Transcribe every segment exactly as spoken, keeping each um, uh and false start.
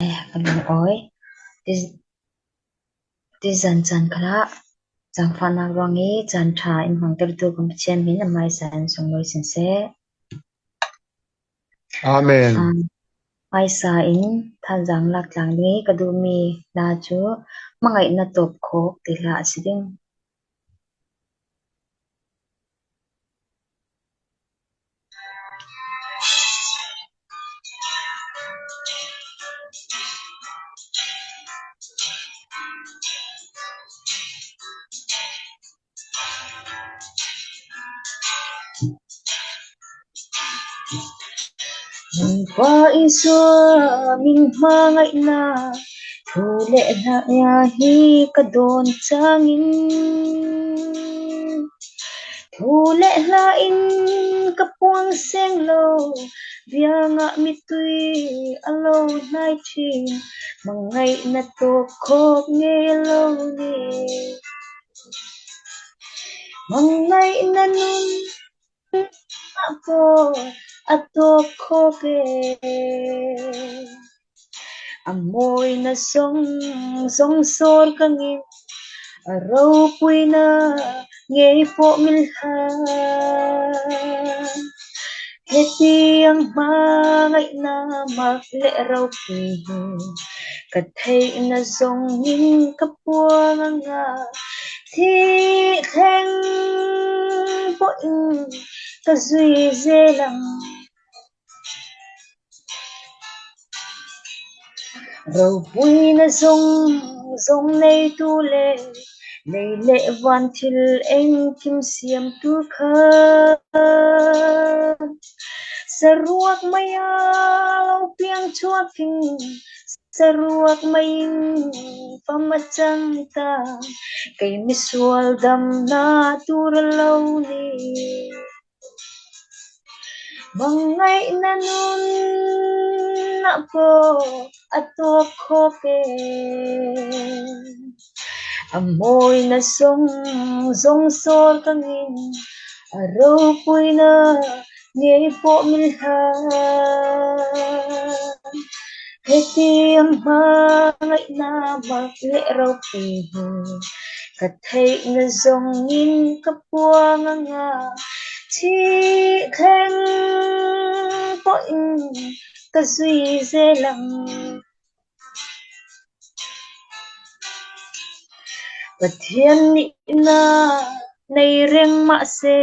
Ai, ka lungawi. Ti, ti zan caan khalah zaangfahnak ruang i caan ṭha in hmangtertu kan Pathian min a hmaisa in sunglawi sin seh. Amen. Aa, hmaisa in thazaang lak tlang ding i ka duhmi hla cu hmangaihna tawpkhawk ti hla a si ding. Nungpa in sual min hmangaihna thu le hla hi ka dawn cangin, thu le hla in ka puang seng lo, biangah mitui a lo hnai ṭhin, hmangaihna tawpkhawk ngei lo ni. Hmangaihna nun a paw a tawpkhawk e. A mawina zong zong sawr kangin, a ropuina ngei pawh mil hlan. Hetiang hmangaihna mak le ropui hi ka theihna zongin ka puang a ngah. Thih thleng pawhin ka zui zel ang. Ropuina zong zong neitu le lei le van thil engkim siamtu kha, saruak mai a lo piang chuak in, saruak mai in pam a cang ta, kei misual damna tur a lo ni. Hmangaihna nun a paw a tawpkhawk e. A mawina zong zong sawr kangin, a ropuina ngei pawh mil hlan. Hetiang hmangaihna mak le ropui hi ka theihna zongin ka puang a ngah. Thih thleng pawhin ka zui zel ang. Pathian nihna nei reng mah se,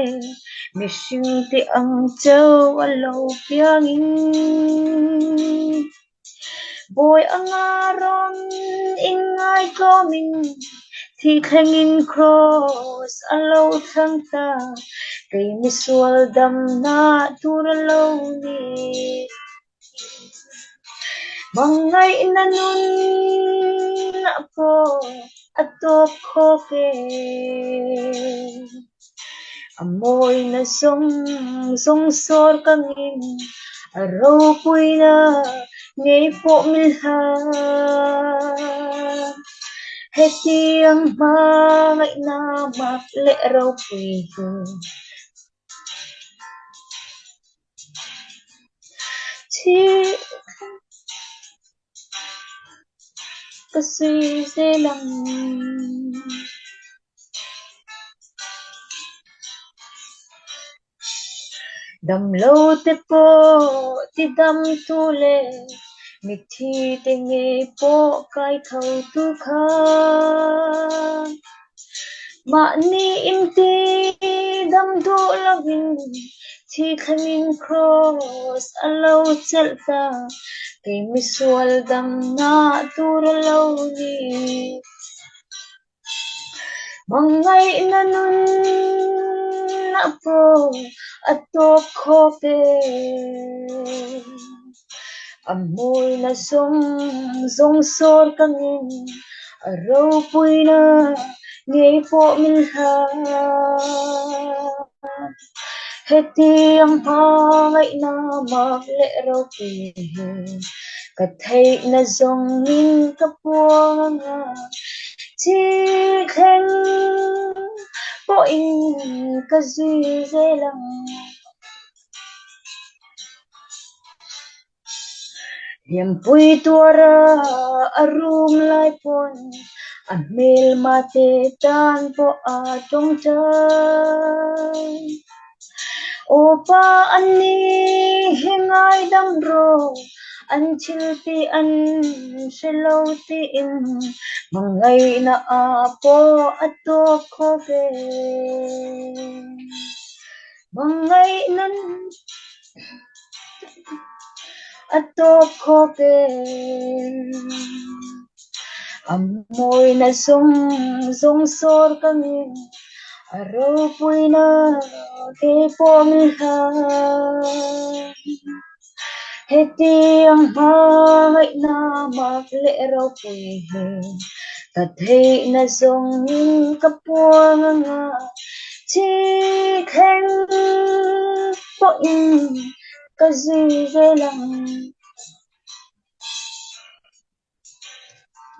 mihring ti ang co a lo piangin, bawi a ngaron in ngai kawmin, thih thlengin cross a lo thlang ta, kei misual damna tur a lo ni. Hmangaihna nun a paw a tawpkhawk e. A mawina zong zong sawr kangin, a ropuina ngei pawh mil hlan. Hetiang hmangaihna mak le ropui hi thih ka zui zel ang. Damlote pawh tidamtu le mithi te ngei pawh kaithotu kha, mahni in tidam duh loin, thih thlengin cross a lo celh ta, kei misual damna tur a lo ni. Hmangaihna nun a paw a tawpkhawk e. A mawina zong zong sawr kangin, a ropuina ngei pawh mil hlan. Hetiang hmangaihna mak le ropui hi ka theihna zongin ka puang a ngah. Thih thleng pawhin ka zui zel ang. Lianpui tuara a rum lai pawn a hmelmate tan pawh a ṭawngṭai. Aw pa, anni hi ngaidam rawh, an thiltih an hre lo tiin, hmangaihna ah pawh a tawk khawk e. Hmangaihna a tawk khawk e. A mawina zawng zawng sawr kangin, a ropuina kei pawh mi hlan. Hetiang hmangaihna mak leh ropui hi ka theihna zawngin ka puang ang a, thi thleng pawhin ka zui zel ang.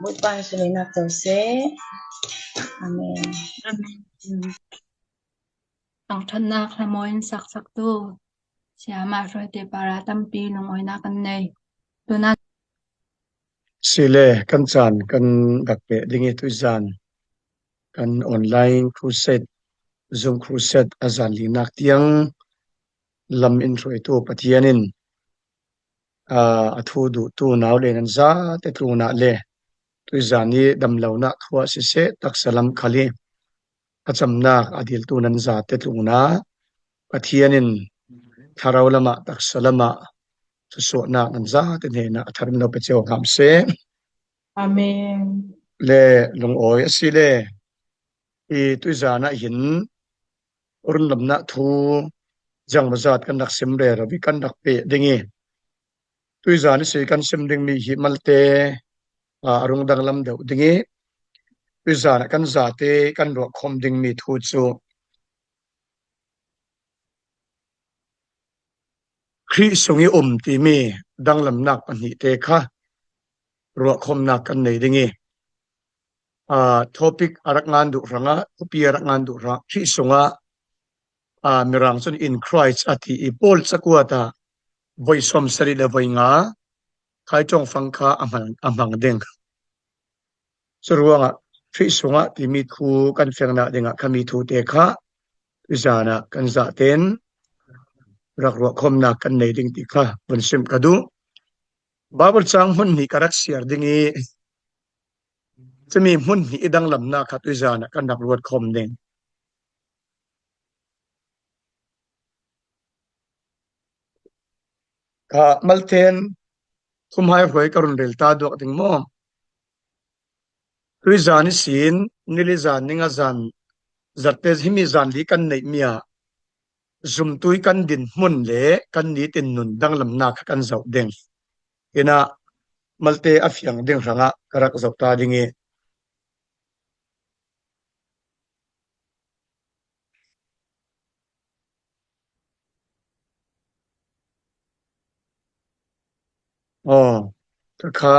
Bawipa in sawm leh nak tawh se. Amen. Amen. Thangṭhatna hla mawiin saksaktu Siama Hruaite para tampi lungawina kan nei. Tuna si le, kan caan kan rak peh ding i, tuizan kan online crusade, Zoom crusade a zan linak tiang lam in hruaitu Pathian in, aa, a thu duhtu nau le nan zate tlunah le tuizan i damlonak thu ah siseh, taksa lam khal i a camnak a diltu nan zate tlunah Pathian in thlarau lamah, taksa lamah thusuahnak nan zate hnenah a tharin lo pe cio hram seh. Amen. Le lungawi a si le, i tuizan ah hin rundamnak thu zangmazat kan rak sim rero i kan rak peh ding i, tuizan i si kan sim dingmi hi malte, aa, a rung danglam deuh ding i, tuizan ah kan zate kan ruahkhawm dingmi thu cu Khrih sung i um timi danglamnak pahnihte kha ruahkhawmnak kan nei ding i, aa, topic a rak ngan duh hrangah, thupi a rak ngan duh hrangah, Khrih sungah, aa, Mirang cun in Christ a ti i, Paul cakuat ah voi sawmsarih le voi nga Khai Tawng Fang kha a hmang, a hmang ding. Curuangah Khrih sungah timi thu kan fiangnak dingah khami thute kha tuizan ah kan zahte in rak ruahkhawmnak kan nei ding ti kha vun sim ka duh. Baibal cang hmun hnih ka rak siar ding i, cumi hmun hnih i danglamnak kha tuizan ah kan rak ruatkhawm ding. Ka Malten thumhai hruai ka run rel ta duak ding maw? Tuizan ihsin nili zan ninga zan zarte himi zan li kan neihmi ah zumtu i kan dinhmun le kan nitin nun danglamnak kha kan zoh ding. Hinah malte a fiang ding hrangah ka rak zoh ta ding i, aw, ka kha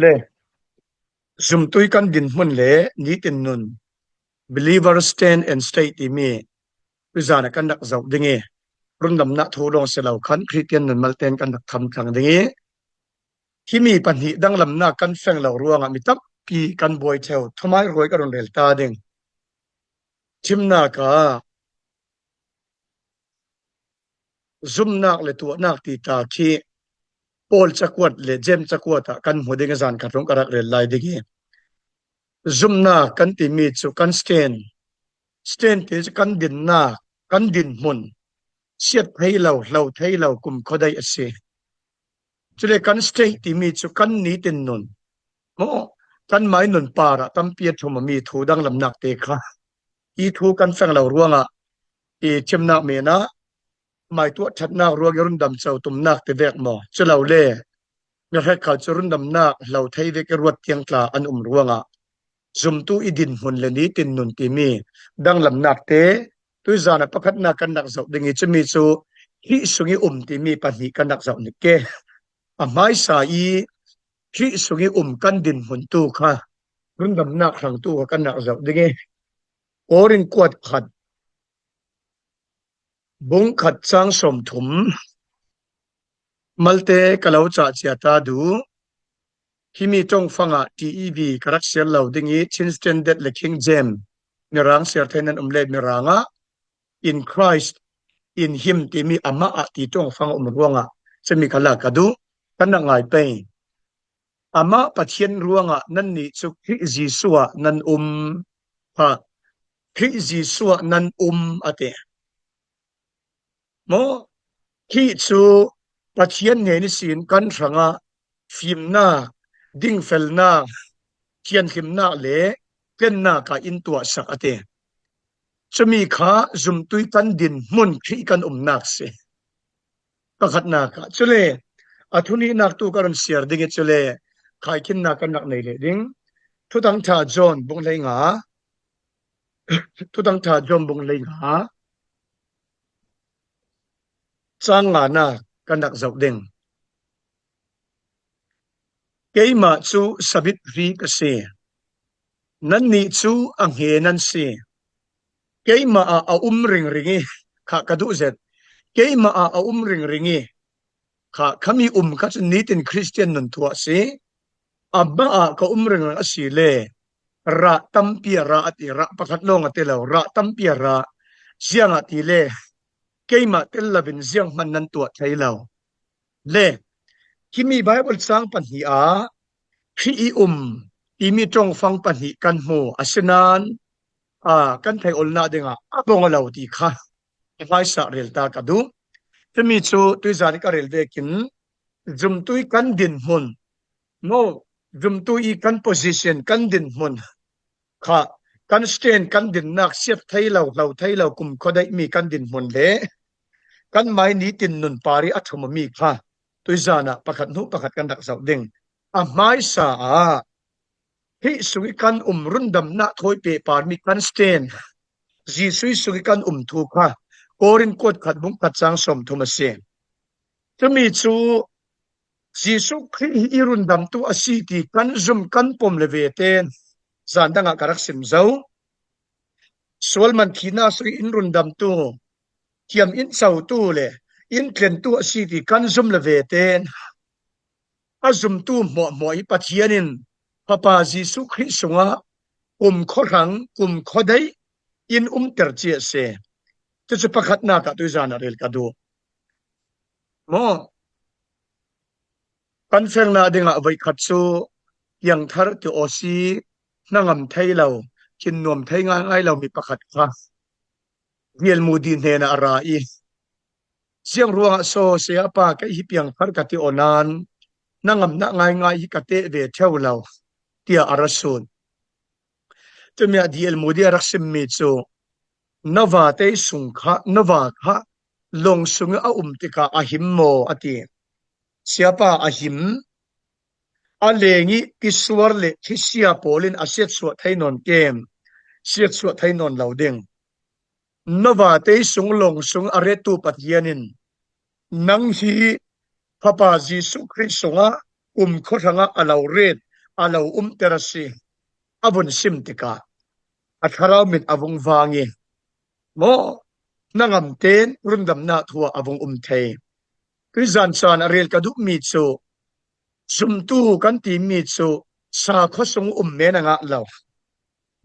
le zumtu i kan dinhmun le nitin nun, believer stand and stay timi tuizan ah kan rak zoh ding i, rundamnak thu lawng si lo khan Khristian nun malte in kan rak tham thlang ding i, himi pahnih danglamnak kan feng lo ruangah mi tampi kan buai ṭheu. Thumhai hruai ka run rel ta ding. Thimnak ah zumnak le tuahnak ti ta khi Paul cakuat le James cakuat ah kan hmu ding i, zan khat rung ka rak rel lai ding i, zumnak kan timi cu kan stand, stand ti cu kan dinnak, kan dinhmun, siat thei lo, hlo thei lo, kumkhuadeih a si. Cule kan stay timi cu kan nitin nun maw, kanmah i nun parah tampi a ṭhum a mi thu danglamnak te kha, i thu kan feng lo ruangah i thimnak men ah maituah ṭhatnak ruang i rundam co tumnak ti vek maw, cu lo le mi hrekkhat cu rundamnak hlo thei vek i ruat tiang tla an um ruangah zumtu i dinhmun le nitin nun timi danglamnak te tuizan ah pakhatnak kan rak zoh ding i, cumi cu Khrih sung i um timi pahnih kan rak zoh ning ke. A hmaisa i Khrih sung i um kan dinhmun tu kha rundamnak hrangtu kha kan rak zoh ding i, Korin kuat khat, bung khat cang sawmthum, malte ka lo cah cia ta duh. Himi ṭongfangah T E V ka rak siar lo ding i, Chin Standard le King James Mirang siar thei nan um le Mirang ah in Christ, in him timi amah ah ti ṭongfang a um ruangah cumi kha la ka duh, kan rak ngai pei. Amah Pathian ruangah nannih cu Khrih Jesuh ah nan um. Ha, Khrih Jesuh ah nan um a ti. Maw, Khrih cu Pathian hnen ihsin kan hrangah fimnak, dingfelnak, thianhlimnak le tlennak ah in tuahsak a ti. Cumi kha zumtu i kan dinhmun Khrih kan umnak si. Pakhatnak ah. Cule a thunihnak tu ka run siar ding i, cule khaikhinnak kan rak nei leh ding. Thutang ṭha John bung hleinga, Thutang ṭha John bung hleinga, cang ngana kan rak zoh ding. Keimah cu sabit hri ka si. Nannih cu a hnge nan si. Keimah ah a um ringring i, kha ka duh zet. Keimah ah a um ringring i, kha, khami um kha cu nitin Khristian nun thu a si. Amah ah ka um ringring a si le, rah tampi a rah a ti, rah pakhat lawng a ti lo, rah tampi a rah. Ziangahtile keimah tel loin zianghman nan tuah thei lo. Le, himi Bible cang pahnih ah Khrih i um timi ṭongfang pahnih kan hmu, asinain, aa, kan theih olhnak dingah a bawng a lo ti kha a hmaisa rel ta ka duh. Cumi cu tuizan i ka rel vekin zumtu i kan dinhmun, no, zumtu i kan position, kan dinhmun kha, kan stand, kan dinnak siat thei lo, hlo thei lo, kumkhua daihmi kan dinhmun le kan mai nitin nun par i a ṭhum mi kha tuizan ah pakhat hnu pakhat kan rak zoh ding. A hmaisa ah Khrih sung i kan um, rundamnak thawi pehparmi kan stand, Jesuh sung i kan um thu kha Korin kuat khat bung khat cang sawmthum a si. Cumi cu Jesuh Khrih hi i rundamtu a si ti kan zum kan pom le ve tein zan dangah ka rak sim zo. Sual man thihnak sung i in rundamtu, thiam in cotu le in tlentu a si ti kan zum le ve tein a zumtu hmuahhmuah hi Pathian in Fapa Jesuh Khrih sungah kumkhua hrang, kumkhua daih in umter cia a si. Cucu pakhatnak ah tuizan ah rel ka duh. Maw, kan felnak dingah voikhat cu piangthar ti aw si, hnangam thei lo, thinnuam thei ngaingai lo mi pakhat kha D L Moody hnenah a ra i, ziang ruangah so, Sayapa, kei hi piangthar ka ti aw nain hnangamnak ngaingai hi ka teh ve ṭheu lo, tiah a ra sut. Cumi ah D L Moody a rak simmi cu, na vate sung kha, na va kha lawng sung i a um tikah a him maw? A ti. Sayapa, a him. A leng i tisuar le thisia pawl in a siatsuah thei nawn kem, siatsuah thei nawn lo ding. Na vate sung lawng sung a rettu Pathian in nang hi Fapa Jesuh Khrih sungah kumkhua hrangah a lo ret, a lo umter a si. A vun sim tikah a thlarau mit a vung vang i, maw, hnangam tein rundamnak thu ah a vung um thei. Tuizan caan a rel ka duhmi cu, zumtu kan timi cu sakhua sung um men a ngah lo,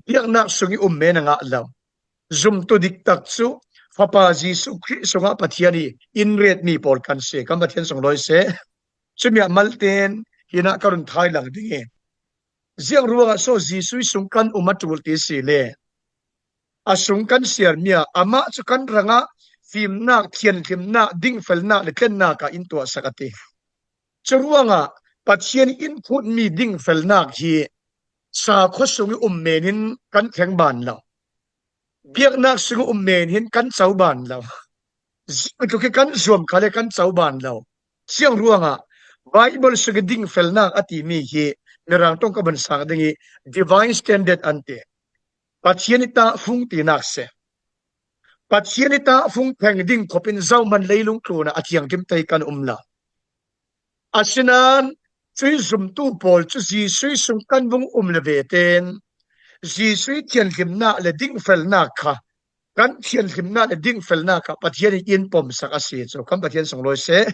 biaknak sung i um men a ngah lo. Zumtu diktak cu Fapa Jesuh Khrih sungah Pathian i in retmi pawl kan si. Kan Pathian sunglawi seh. Cumi ah maltein hinah ka run thai lang ding i, ziang ruangah so Jesuh sung kan um a ṭul ti si le, a sung kan siarmi ah amah cu kan hrangah fimnak, thianhlimnak, dingfelnak le tlennak ah in tuahsak a ti. Curuangah Pathian in phutmi dingfelnak hi sakhua sung i um men in kan thleng ban lo. Biaknak sung i um men hin kan co ban lo. Ziangtluk hi kan zuam khal le kan co ban lo. Ziang ruangah Bible sung i dingfelnak a timi hi Mirang ṭong ka van sang ding i divine standard an ti. Pathian i tahfung tinak si. Pathian i tahfung theng ding khop in zohman leilung tlunah a thianghlim te kan um lo. Asinain Cui zumtu pawl cu Jesuh sung kan vung um le ve tein Jesuh thianhlimnak le dingfelnak kha, kan thianhlimnak le dingfelnak kha Pathian in in pomsak a si cu kan Pathian sunglawi seh.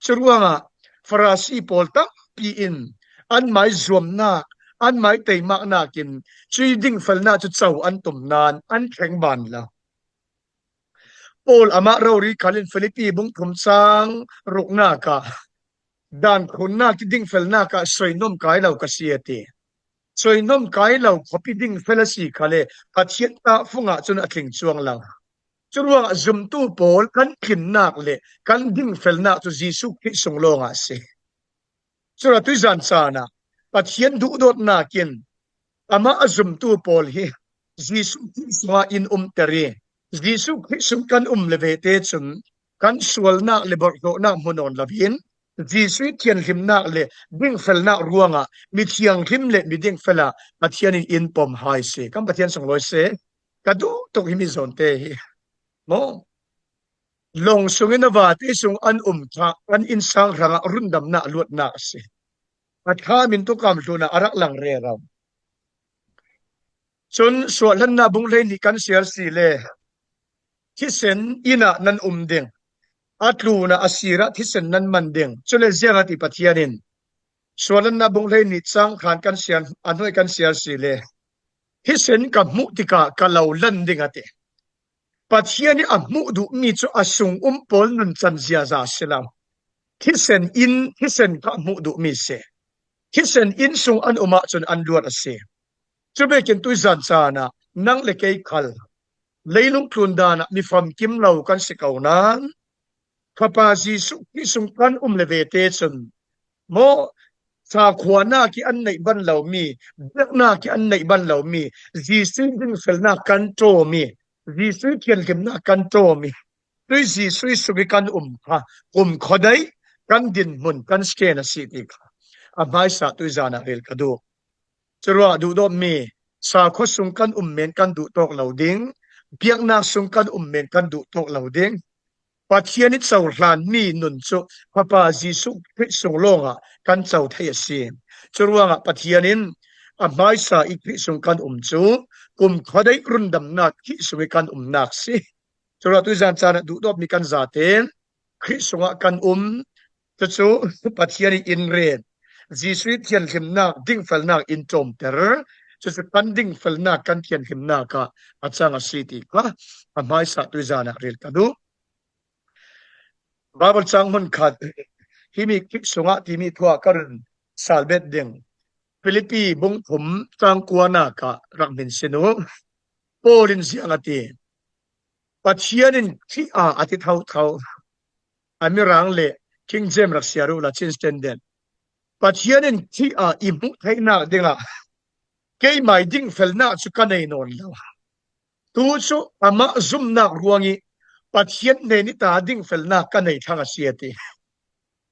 Curuangah Farasi pawl tampi in anmai zuamnak, anmai teimaknak in cui dingfelnak cu co an tum nain an thleng ban lo. Paul amah rori khal in Filipi bung thum cang ruknak ah dan khunnak i dingfelnak ah soinom kai lo ka si a ti. Soinom kai lo khuapi dingfel a si khal le Pathian tahfung ah cun a tling cuang lo. Curuangah zumtu pawl kan tlinnak le kan dingfelnak cu Jesuh Khrih sung lawngah a si. Cun atu zan caan ah Pathian duhdawtnak in amah a zumtu pawl hi Jesuh Khrih sungah in umter i Jesuh Khrih sung kan um le ve te cun kan sualnak le borhhlawhnak hmu nawn loin Jesuh thianhlimnak le dingfelnak ruangah mi thianghlim le mi dingfel ah Pathian in in pom hai si. Kan Pathian sunglawi seh. Ka duh tuk himi zawn te hi. Maw? Lawng sungin a vate sung an um kha an innsang hrangah rundamnak a luatnak a si. A ṭha min tuk kam hlun ah a rak lang rero. Cun suahhlannak bung hleihnih kan siar si le thisen inn ah nan um ding, a tlun ah a sir ah thisen nan man ding. Cule ziang a ti Pathian in suahhlannak bung hleihnih cang khan kan siar, a hnuai kan siar si le thisen ka hmuh tikah ka lo lan ding a ti. Pathian ih a hmuh duhmi cu a sung um pawl nuncan ziaza a si lo. Thisen inn, thisen kha a hmuh duhmi si. Thisen inn sung an um ahcun an luat a si. Cu vekin tuizan caan ah nang le kei khal leilung tlun dan ah mi famkim lo kan si ko nain, Fapa Jesuh Khrih sung kan um le ve te cun maw, sakhuanak ih an neih ban lomi, biaknak ih an neih ban lomi, Jesuh dingfelnak kan ṭawmi, Jesuh thianhlimnak kan ṭawmi, tui Jesuh sung ih kan um kha kumkhua daih kan dinhmun kan sken a si ti kha a hmaisa tuizan ah rel ka duh. Curuangah duhdawtmi sakhua sung kan um men kan duh tawk lo ding, biaknak sung kan um men kan duh tawk lo ding. Pathian ih cohlanmi nun cu Fapa Jesuh Khrih sung lawngah kan co thei a si. Curuangah Pathian in a hmaisa ih Khrih sung kan um cu kumkhua daih rundamnak Khrih sung ih kan umnak si. Curuangah tuizan caan ah duhdawtmi kan zaten Khrih sungah kan um. Cucu Pathian ih in ret, Jesuh ih thianhlimnak, dingfelnak in ṭawmter. Cucu kan dingfelnak, kan thianhlimnak ah a cang a si ti kha a hmaisa tuizan ah rel ka duh. Baibal cang hmunkhat himi Khrih sungah timi thu ah ka run salbet ding. Filipi bung thum cang kuanak ah rak hmin sin uh. Paul in ziang a ti. Pathian in Khrih ah a ti thotho. A Mirang le King James rak siar uhla Chin Standard. Pathian in Khrih ah i hmuh theihnak dingah keimai dingfelnak cu ka nei nawn lo. Tu cu amah zumnak ruangih Pathian hnen ih ta dingfelnak ka nei thlang a si a ti.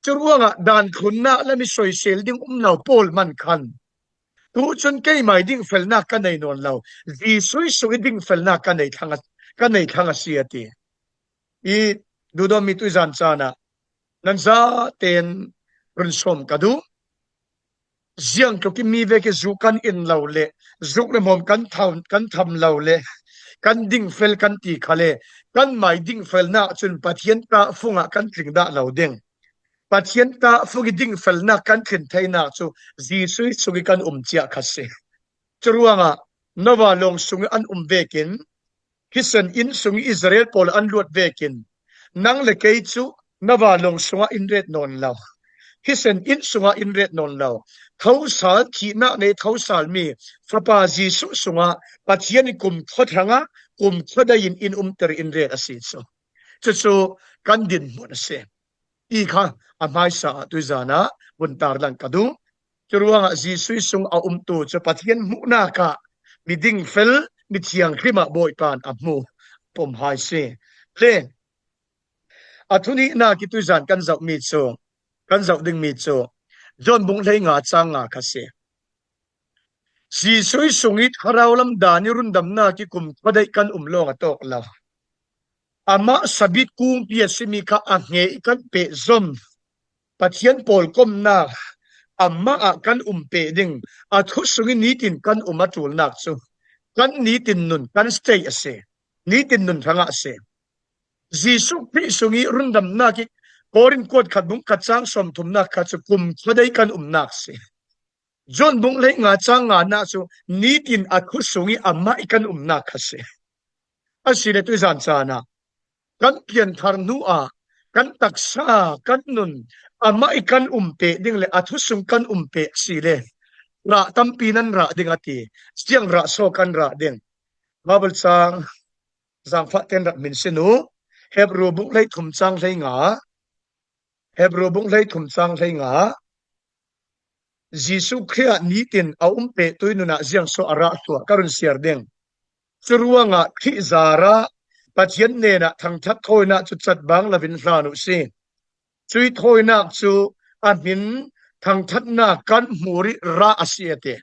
Curuangah dan thlunnak le mi soisel ding um lo pawl man khan tu cun keimai dingfelnak ka nei nawn lo, Jesuh sung ih dingfelnak ka nei thlang a, ka nei thlang a si a ti. I duhdawtmi tuizan caan ah nan zaten run sawm ka duh. Ziangtluk in mi vek ih zu kan in lo le zuk le hmawm kan tham, kan tham lo le kan dingfel kan ti kha le kanmai dingfelnak cun Pathian tahfung ah kan tling dah lo ding. Pathian tahfung ih dingfelnak kan thlin theinak cu Jesuh sung ih kan um cia kha si. Curuangah Noah lawng sung ih an um vekin thisen inn sung ih Israel pawl an luat vekin nang le kei cu Noah lawng sungah in ret nawn lo. Thisen inn sungah in ret nawn lo. Thosal, thihnak nei thosalmi Fapa Jesuh sungah Pathian in kumkhua hrangah kumkhua daih in in umter in ret a si cu. Cucu kan dinhmun a si. Ti kha a hmaisa ah tuizan ah vun tarlang ka duh. Curuangah Jesuh sung a umtu cu Pathian hmuhnak ah mi dingfel, mi thianghlim ah Bawipa in a hmu pom hai si. Le a thunihnak ih tuizan kan zohmi cu, kan zoh dingmi cu John bung hleinga cang nga kha si. Jesuh sung ih thlarau lam dan ih rundamnak ih kumkhua daih kan um lawng a tawk lo. Amah sabit kungpi a simi kha a hngeh ih kan pehzom Pathian pawlkomnak, amah ah kan um peh ding, a thu sungin nitin kan um a ṭulnak cu kan nitin nun, kan state a si. Nitin nun hrangah a si. Jesuh Khrih sungih rundamnak ih Korin kuat khat bung khat cang sawmthumnak kha cu kum khuadei kan umnak si. John bung hlei nga cang nganak cu nitin a thu sungih amah ih kan umnak kha si. Asile tuizan caan ah kan pianthar hnu ah kan taksa, kan nun amah ih kan um peh ding le a thu sung kan um peh asile rah tampi nan rah ding a ti. Ziang rah saw kan rah ding? Bible cang zangfah ten rak min sin uh. Hebru bung hlei thum cang hlei nga. Hebru bung hlei thum cang hlei nga. Jesuh Khrih ah nitin a um peh tui nun ah ziang saw a rah suah ka run siar ding. Curuangah Khrih zarah Pathian hnenah thangṭhat thawinak cu cat bang lo in hlan uh si. Cui thawinak cu a hmin thangṭhatnak kan hmur ih rah a si a ti.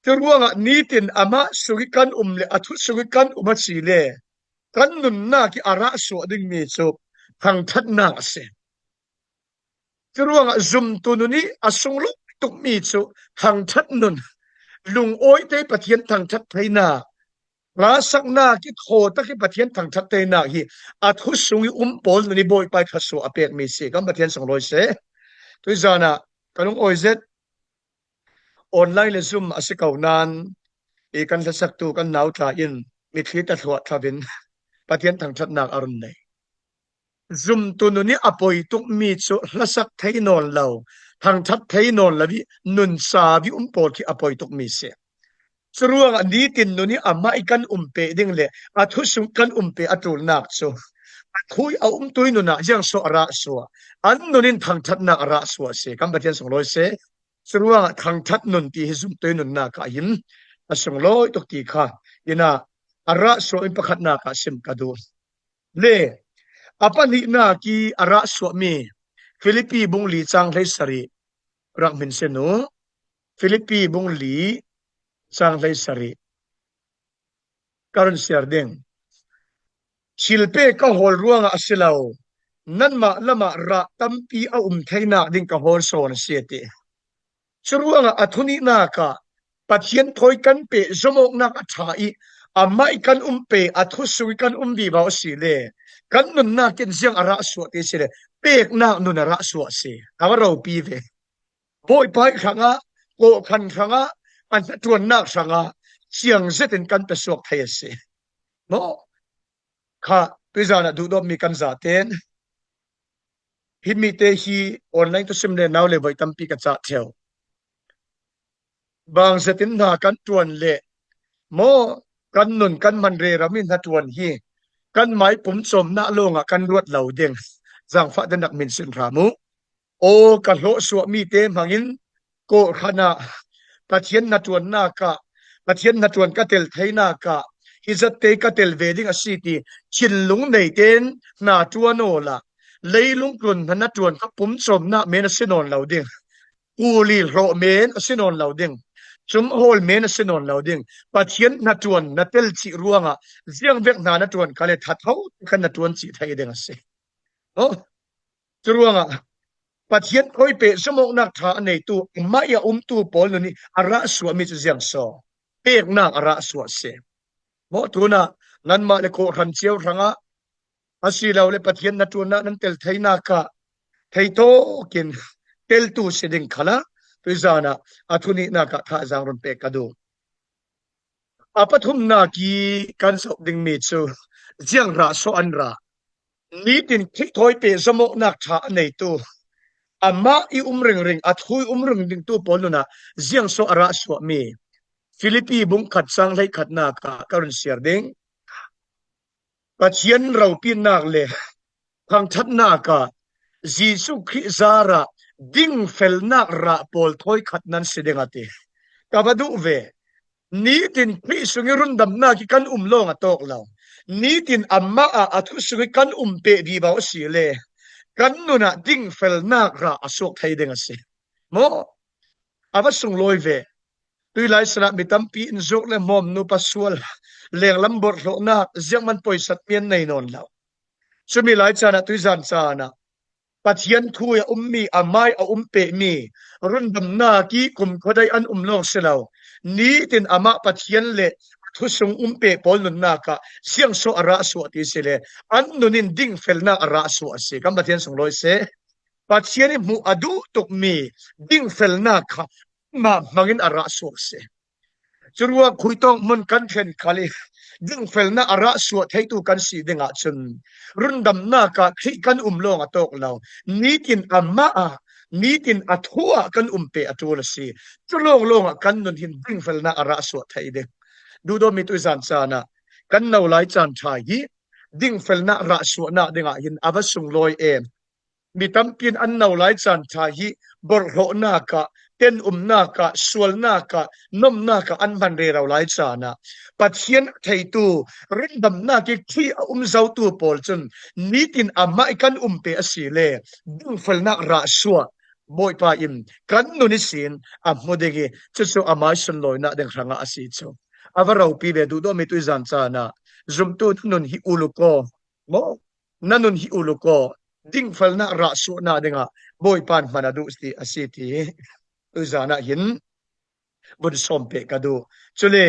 Curuangah nitin amah sungih kan um le a thu sungih kan um asile kan nunnak ih a rah suah dingmi cu thangṭhatnak a si. Curuangah zumtu nun ih a sunglawi tukmi cu thangṭhat nun, lungawite Pathian thangṭhat theinak, hlasaknak ih thawtak ih Pathian thangṭhat theinak hi a thu sungih um pawl nun ih Bawipa ih thluasuah a pekmi si. Kan Pathian sunglawi seh. Tuizan ah kan lungawi zet. Online le Zoom a si ko nain i kan hlasaktu kan nau tla in mitthli ta thluah thlo in Pathian thangṭhatnak a run nei. Zumtu nun ih a poi tukmi cu hlasak thei nawn lo, thangṭhat thei nawn lo ih nun sau ih um pawl khi a poi tukmi si. Curuangah nitin nun ih amah ih kan um peh ding le a thu sung kan um peh a ṭulnak cu a thu ih a um tui nun ah ziang saw a rah suah? An nun in thangṭhatnak a rah suah si. Kan Pathian sunglawi seh. Curuangah thangṭhat nun ti hi zumtu ih nunnak ah hin a sunglawi tuk ti kha inn ah a rah suah in pakhatnak ah sim ka duh. Le a pahnihnak ih a rah suahmi Filipi bung li cang hleisarih rak min sin uh. Filipi bung li cang hleisarih ka run siar ding. Thil pek ka hawl ruangah a si lo, nanmah lamah rah tampi a um theinak ding ka hawl sawn a si a ti. Curuangah a thunihnak ah Pathian thawi kan peh zomawknak a ṭha ih amah ih kan um peh a thu sung ih kan um vivo asile kan nunnak in ziang a rah suah ti asile peknak nun a rah suah a si. A va ropi ve. Bawipa ih hrangah, kawhhran hrangah, a hnaṭuannak hrangah ciang zetin kan pe suak thei a si. Maw? Kha tuizan ah duhdawtmi kan zaten himi te hi online tusim le nau le voi tampi ka cah ṭheu. Bang zetin hna kan ṭuan le maw kan nun kan hman rero mi hnaṭuan hi kan mai pumcawmnak lawngah kan ruat lo ding. Zangfah ten rak min sin hram uh. Aw ka hlawhsuahmi te hmangin kawhhran ah Pathian hnaṭuannak ah Pathian hnaṭuan ka tel theinak ah hi zatte ka tel ve ding a si ti thinlung nei ten hna ṭuan awla leilung tlun hna hnaṭuan kha pumcawmnak men a si nawn lo ding. Kuli hlawh men a si nawn lo ding. Cumhawl men a si nawn lo ding. Pathian hnaṭuan na tel cih ruangah ziangvek hna na ṭuan kha le thatho kan na ṭuan cih thei ding a si. Aw. Curuangah Pathian thawi peh zomawknak ṭha a neitu amah ih a umtu pawl nun ih a rah suahmi cu ziang saw? Peknak a rah suah a si. Maw tunah nanmah le kawhhran cio hrangah asilole Pathian hnaṭuannak nan tel theinak ah theitawkin teltu si ding khalah tuizan ah a thunihnak ah thazaang run pek ka duh. A pathumnak ih kan zoh dingmi cu ziang rah saw an rah? Nitin Khrih thawi peh zomawknak ṭha a neitu amah ih um ringring, a thu ih um ringringtu pawl nun ah ziang saw a rah suahmi? Filipi bung khat cang hleikhatnak ah ka run siar ding. Pathian ropitnak le thangṭhatnak ah Jesuh Khrih zarah dingfelnak rah pawl thawi khat nan si ding a ti. Ka va duh ve. Nitin Khrih sungih rundamnak ih kan um lawng a tawk lo. Nitin amah ah a thu sungih kan um peh vivo asile kan nun ah dingfelnak rah a suak thei ding a si. Maw? A va sunglawi ve. Tuilai sanah mi tampi in zuk le hmawmnu pasual lenglam borhhlawhnak ziangman poisat mian nei nawn lo. Cumi lai caan ah tuizan caan ah Pathian thu a um mi, amah a um peh mi, rundamnak i kumkhuadei an um lawng si lo, nitin amah Pathian le thu sung um peh pawl nunnak ah siangsaw a rah suah ti si le, an nun in dingfelnak a rah suah a si. Kan Pathian sunglawi seh. Pathian i hmuh a duh tuk mi dingfelnak kha mah hmangin a rah suah a si. Curuak khuitawk hmun kan thlen khal i dingfelnak a rah suah theitu kan si dingah cun rundamnak ah Khrih kan um lawng a tawk lo, nitin amah ah, nitin a thu ah kan um peh a ṭul a si. Cu lawnglawng ah kan nun hin dingfelnak a rah suah thei ding. Duhdawtmi tuizan caan ah kan no lai caan ṭha hi dingfelnak rah suahnak dingah hin a va sunglawi em. Mi tampi in an no lai caan ṭha hi borhhlawhnak ah, tenumnak ah, sualnak ah, nomnak ah an hman rero lai caan ah Pathian a theitu, rundamnak i Khrih a um zotu pawl cun nitin amah i kan um peh a si le dingfelnak rah suah Bawipa in kan nun ihsin a hmu ding i, cucu amah i sunlawinak ding hrangah a si cu. A va ropi ve, duhdawtmi tuizan caan ah zumtu na nun hi ulukaw maw? Na nun hi ulukaw, dingfelnak rah suahnak dingah Bawipa in hman a duh si a si ti tuizan ah hin vun sawm peh ka duh. Cule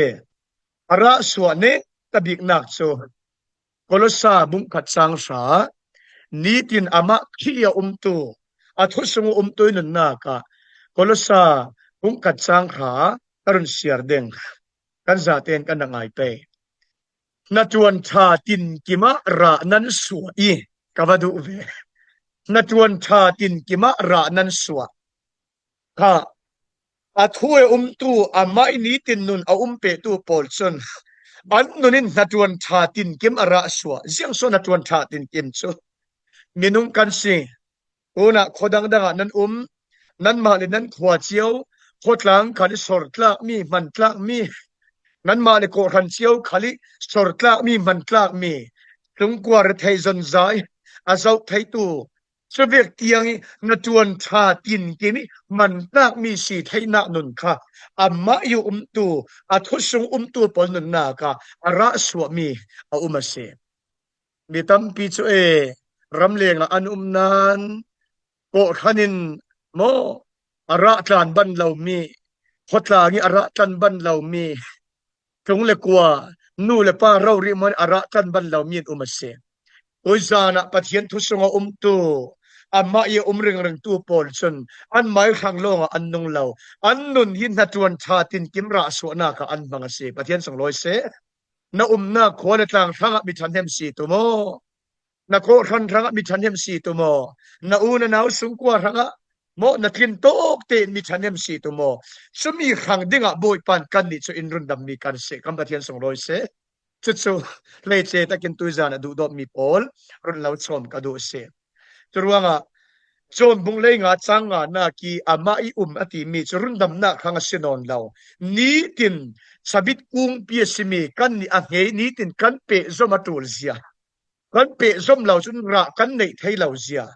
a rah suah neta biknak cu Kolosa bungkhat cang hra, nitin amah Khrih a umtu, a thu sung a umtu i nunnak ah Kolosa bungkhat cang hra ka run siar ding. Kan zaten kan na ngai pei. Hnaṭuan ṭha tinkim ah rah nan suah i, ka va duh ve. Hnaṭuan ṭha tinkim ah rah nan suah. Kha, a thu a umtu, amah i nitin nun a um pehtu pawl cun an nun in hnaṭuan ṭha tinkim a rah suah. Ziangsaw hnaṭuan ṭha tinkim cu minung kan si. Tunah khua dangdang ah nan um, nanmah le nan khua cio, khuatlang khal i sawrtlakmi, hmantlakmi, nanmah le kawhhran cio khal i sawrtlakmi, hmantlakmi, tlungkua rethei zonzai a zoh theitu, cuvek tiang i hnaṭuan ṭha tinkim i hmantlakmi si theihnak nun kha amah i umtu, a thu sung umtu pawl nunnak ah a rah suahmi a um a si. Mi tampi cu e, ramleng ah an um nan, kawhhran in maw, a rah tlan ban lomi, khuatlang i a rah tlan ban lomi, tlung le kua, nu le pa rori maw in a rah tlan ban lomi an um a si. Tuizan ah Pathian thu sung a umtu, amah i a um ringringtu pawl cun anmah i hrang lawng ah an nung lo. An nun hi hnaṭuan ṭha tinkim rah suahnak ah an hmang a si. Pathian sunglawi seh. Na umnak khua le tlang hrangah mi ṭhahnem si tu maw? Na kawhhran hrangah mi ṭhahnem si tu maw? Na u na nau sungkua hrangah maw, na tlin tawk tein mi ṭhahnem si tu maw? Cumi hrang dingah Bawipa in kannih cu in rundammi kan si, kan Pathian sunglawi seh. Cucu hleice takin tuizan a duhdawtmi pawl run lo chawm ka duh a si. Curuangah John bung lei nga cang nganak i amah i um a timi cu rundamnak hrang a si nawn lo. Nitin sabit kungpi a simi kannih a ngei nitin kan pehzom a ṭul zia, kan pehzom lo cun rah kan neih thei lo zia,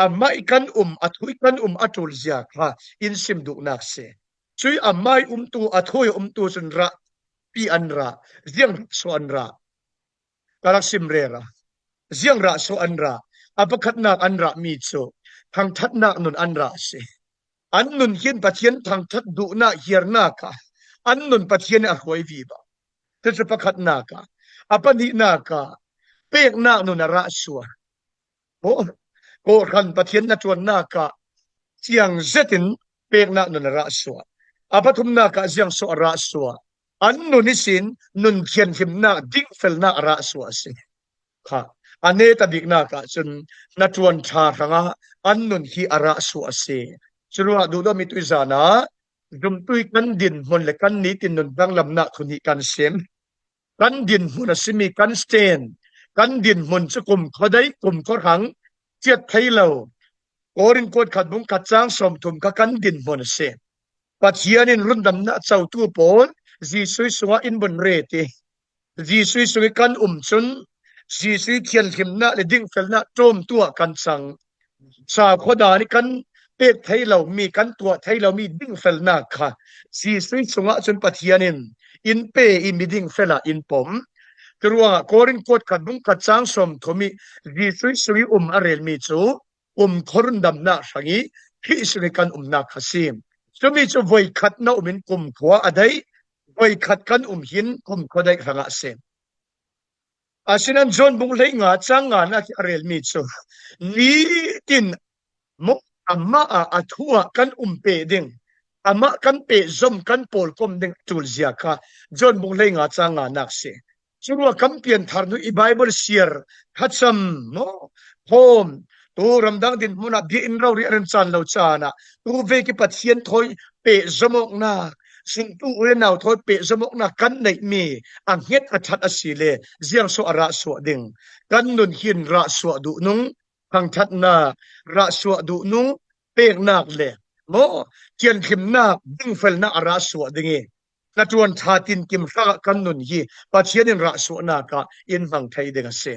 amah i kan um, a thu i kan um a ṭul zia kha in sim duhnak si. Cui amah i umtu, a thu i umtu cun rah pi an rah, ziang rah suah an rah. Ka rak sim rero. Ziang rah suah an rah, a pakhatnak an rahmi cu thangṭhatnak nun an rah a si. An nun hin Pathian thangṭhat duhnak hiarnak ah an nun Pathian a hruai vivo. Cucu pakhatnak ah, a pahnihnak ah peknak nun a rah suah. Maw, kawhhran Pathian hnaṭuannak ah ciang zetin peknak nun a rah suah. A pathumnak ah ziangsaw a rah suah. An nun ihsin nun thianhlimnak, dingfelnak a rah suah a si. Kha, a neta biknak ah cun hnaṭuan ṭha hrangah an nun hi a rah suah a si. Curuangah duhdawtmi tuizan ah zumtu i kan dinhmun le kan nitin nun danglamnak thun hi kan sim. Kan dinhmun a simi kan stand, kan dinhmun cu kumkhua dei, kumkhua hrang, ciat thei lo. Korin kuat khat bung khat cang sawmthum kha kan dinhmun a si. Pathian in rundamnak cotu pawl Jesuh sungah in vun ret i, Jesuh sung i kan um cun Jesuh thianhlimnak le dingfelnak ṭawmtu ah kan cang. Sakhuadan i kan pek thei lomi, kan tuah thei lomi dingfelnak kha Jesuh sungah cun Pathian in in pe i mi dingfel ah in pom. Curuangah Korin kuat khat bung khat cang sawmthum i Jesuh sung i um a relmi cu kumkhua rundamna hrang i Khrih sung i kan umna kha si. Cumi cu voikhat na um in kumkhua a dai, voikhat kan um hin kumkhua dai hrangah a si. Asinan John bung hleinga cang ngana khi a relmi cu nitin maw amah ah a thu ah kan um peh ding, amah kan pehzom kan pawlkom ding a ṭulzia kha John bung hleinga cang ngana a si. Curuah kan pianthar hnu i Baibal siar thacam maw thawm tu ramdang dinhmun ah biakinn rori a rin caan lo caan ah tu vek i Pathian thawi pehzom awknak, zumtu u le nau thawi pehzom awknak kan neihmi a hnget a ṭhat a si le ziang so a rah suah ding? Kan nun hin rah suah duh nung, thangṭhatnak, rah suah duh nung, peknak le maw thianhlimnak, dingfelnak a rah suah ding i hnaṭuan ṭha tinkim hrangah kan nun hi Pathian in rah suahnak ah in hmang thei ding a si.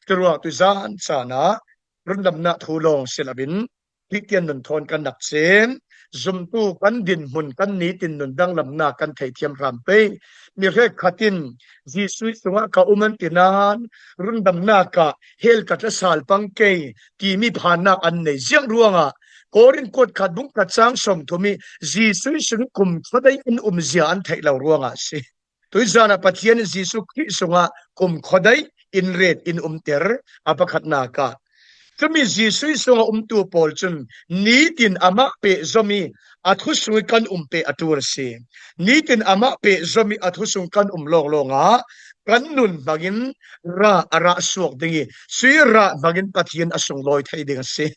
Curuang tu zan caan ah rundamnak thu lawng si loin Khrihtian nun thawn kan rak cem. Zumtu kan dinhmun kan nitin nun danglamnak kan theihthiam hram pei. Mi hrekkhat in Jesuh sungah ka um an ti nain rundamnak ah hell ka tlasal pang kei timi phannak an nei ziang ruangah Korin kuat khat bung khat cang sawmthum i Jesuh sung kumkhua dai in umzia an theih lo ruangah a si. Tuizan ah Pathian in Jesuh Khrih sungah kumkhua dai in ret in umter a pakhatnak ah cumi Jesuh sungah umtu pawl cun nitin amah pehzom i a thu sung i kan um peh a ṭul a si. Nitin amah pehzom i a thu sung kan um lawnglawng ah kan nun hmangin rah a rah suak ding i sui rah hmangin Pathian a sunglawi thei ding a si.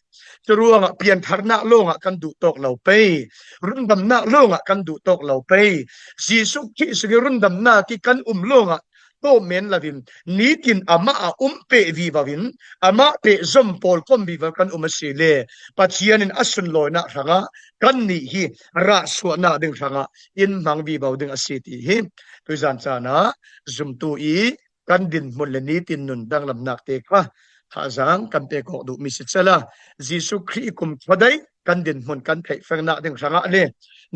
Curuangah piantharnak lawngah kan duhtawk lo pei, rundamnak lawngah kan duhtawk lo pei. Jesuh Khrih sungin rundamnak i kan um lawngah tawmen loin nitin amah a um peh vivo in amah pehzom pawlkom vivo kan um a si le Pathian in a sunlawinak hrangah kannih hi rah suahnak ding hrangah in hmang vivo ding a si ti hi tuizan caan ah zumtu i kan dinhmun le nitin nun danglamnak te kha thazaang kan pek awk duhmi si cala Jesuh Khrih i kumkhua dai kan dinhmun kan theihfengnak ding hrangah le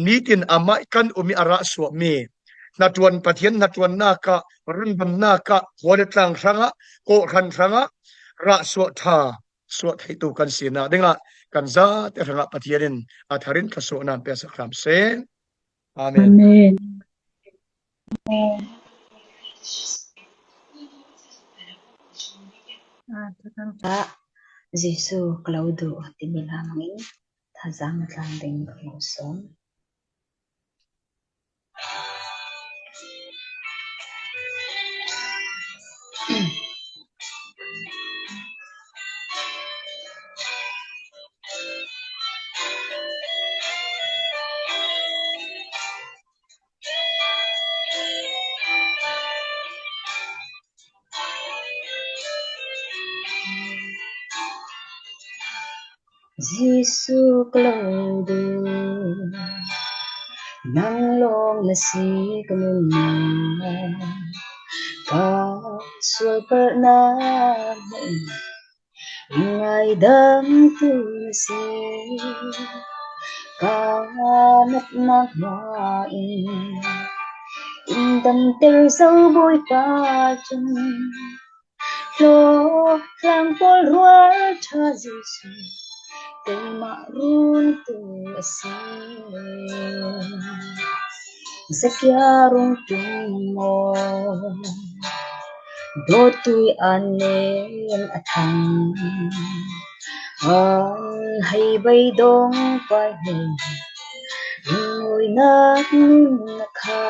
nitin amah i kan um i a rah suahmi hnaṭuan Pathian hnaṭuannak ah rundamnak ah khua le tlang hrangah kawhhran hrangah rah suah ṭha suah theitu kan sinak dingah kan zate hrangah Pathian in a tharin thluasuahnak pe sak hram seh. Amen. Amen. Ah, Jesuh ka lo duh timi hna hmangin thazaang na tlang ding ka lo sawm. Jesuh ka lo duh, nang lawng na si ka nunnak, ka sualpalhnak hmun ngaidamtu na si. Ka natnak hna in in damter zo Bawipa cun, hlawhtlang pawl rualṭha Jesuh keimah rungtu a si. Zakia rung ṭum maw, dawtui an nen a thang, an hei beidong pai hnu, ringnawinak nun a kha,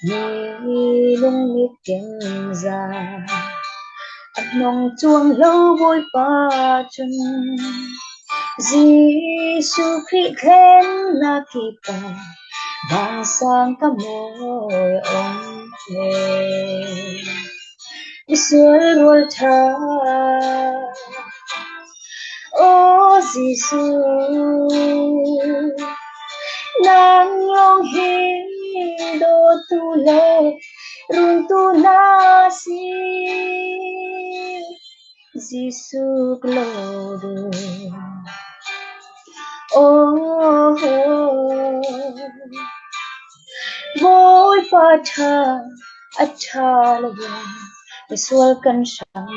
mi lung mit kemza a hnong cuang lo Bawipa cun, Jesuh Khrih thlennak hi ka bangsang ka mawi awng he. Misual rualṭha, aw Jesuh, nang lawng hi dawtu le rungtu na si. Jesuh ka lo duh. Oh, Bawipa ṭha a ṭha lo, misual kan hrang.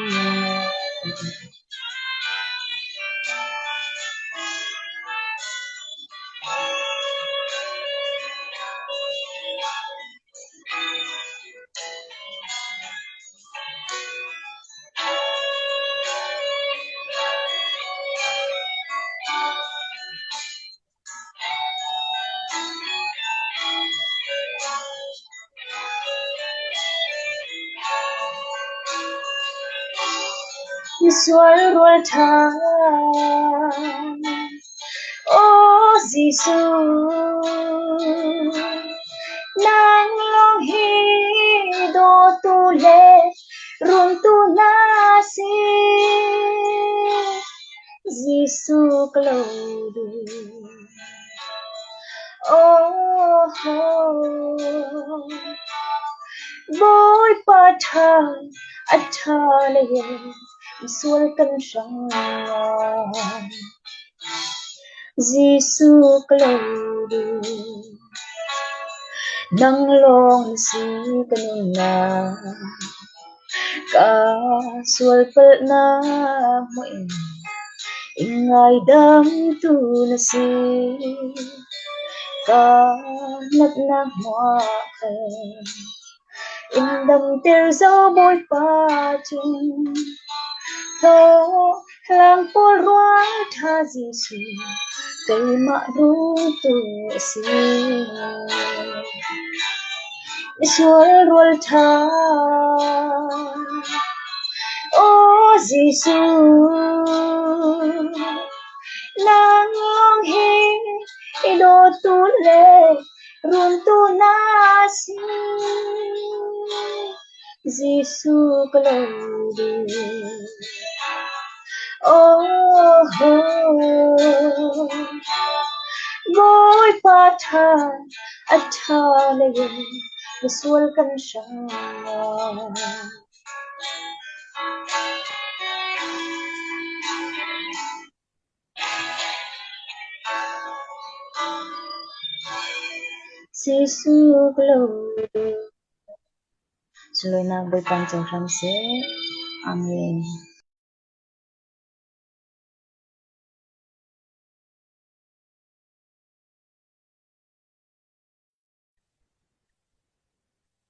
Sual rual ṭha, O Jesu, nang lawng hi dawtu le runtu na si. Jesu ka lo duh. Oh, oh. Bawipa ṭha, a ṭha lei, sual kan hrang. Jesu ka lo duh. Nang lawng na si ka nunna, ka sual palhna hmuh in, i ngaidamtu na si ka natna hmuah khan. In damter zo Bawipa chung, hlawhtlang pawl rual ṭha Jesu, keimah runtu a si. Sual rual ṭha, O Jesu, nang lawng hi i dawtu le runtu na si. Jesu ka lo duh. Oh, oh. Bawipa ṭha, a ṭha lei, na sual kan hrang. Jesu ka lo duh. Sulawinak Bawipa in cohlan seh. Amen.